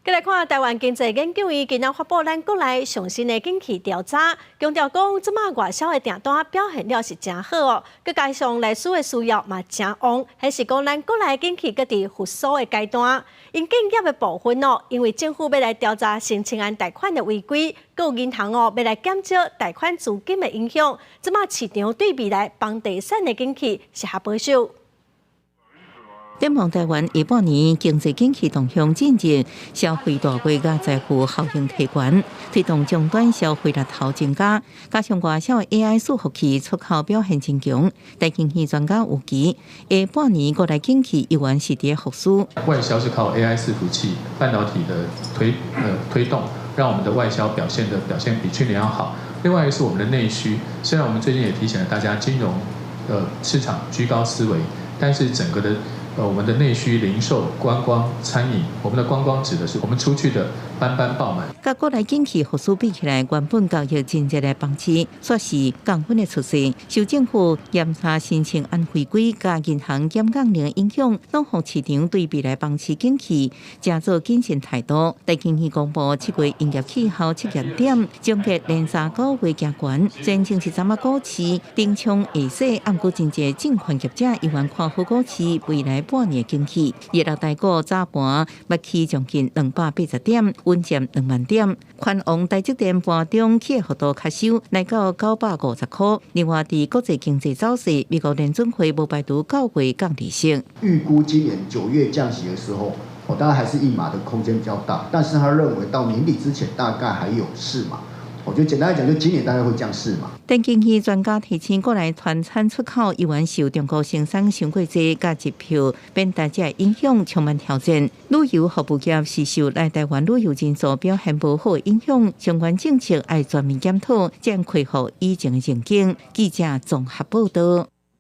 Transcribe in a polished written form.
繼來看臺灣經濟研究院今仔發布咱國內上新的景氣調查，強調講這馬外銷的訂單表現了是誠好哦，閣加上內需的需要嘛誠旺，顯示講咱國內景氣閣佇復甦的階段。𪜶建業的部分哦，因為政府欲來調查聲稱案貸款的違規，閣有銀行哦欲來減少貸款資金的影響，這馬市場對未來房地產的景氣是較保守。展望臺灣下半年經濟景氣動向進入消費大月佮財富效應提懸，推動終端消費力頭增加，加上外銷 AI 伺服器出口表現真強，但經濟專家預期下半年國內景氣猶原是佇復甦。外銷是靠 AI 伺服器、半導體的推動，讓我們的外銷表現比去年要好。另外一個是我們的內需，雖然我們最近也提醒了大家金融市場居高思危，但是整個的我們的內需、零售、觀光、餐飲，我們的觀光指的是我們出去的班班爆滿。佮國內景氣復甦比起來，原本交易真熱的房市，煞是降溫的趨勢。受政府嚴查申請案違規佮銀行減槓桿影響，攏予市場對未來房市景氣誠做謹慎態度。台經院公布7月營業氣候測驗點，終結連3個月加懸，前景是昨仔股市頂衝下勢，毋過真濟證券業者猶原看好股市未來半年景氣。熱鬧台股早盤欲起將近280點，穩佔2萬點。寬王台積電盤中起的幅度較小，來到950塊。另外，佇國際經濟走勢，美國聯準會無排除9月降利息。預估今年9月降息的時候，哦，當然還是1碼的空間比較大，但是他認為到年底之前大概還有4碼。我就簡單來講，就今年大概會降4碼。但經濟專家提醒，國內傳產出口猶原受中國生產傷過濟，佮集票變大只影響，充滿挑戰。旅遊服務業是受來臺灣旅遊人數表現無好影響，相關政策愛全面檢討，才恢復以前的前景。記者綜合報道。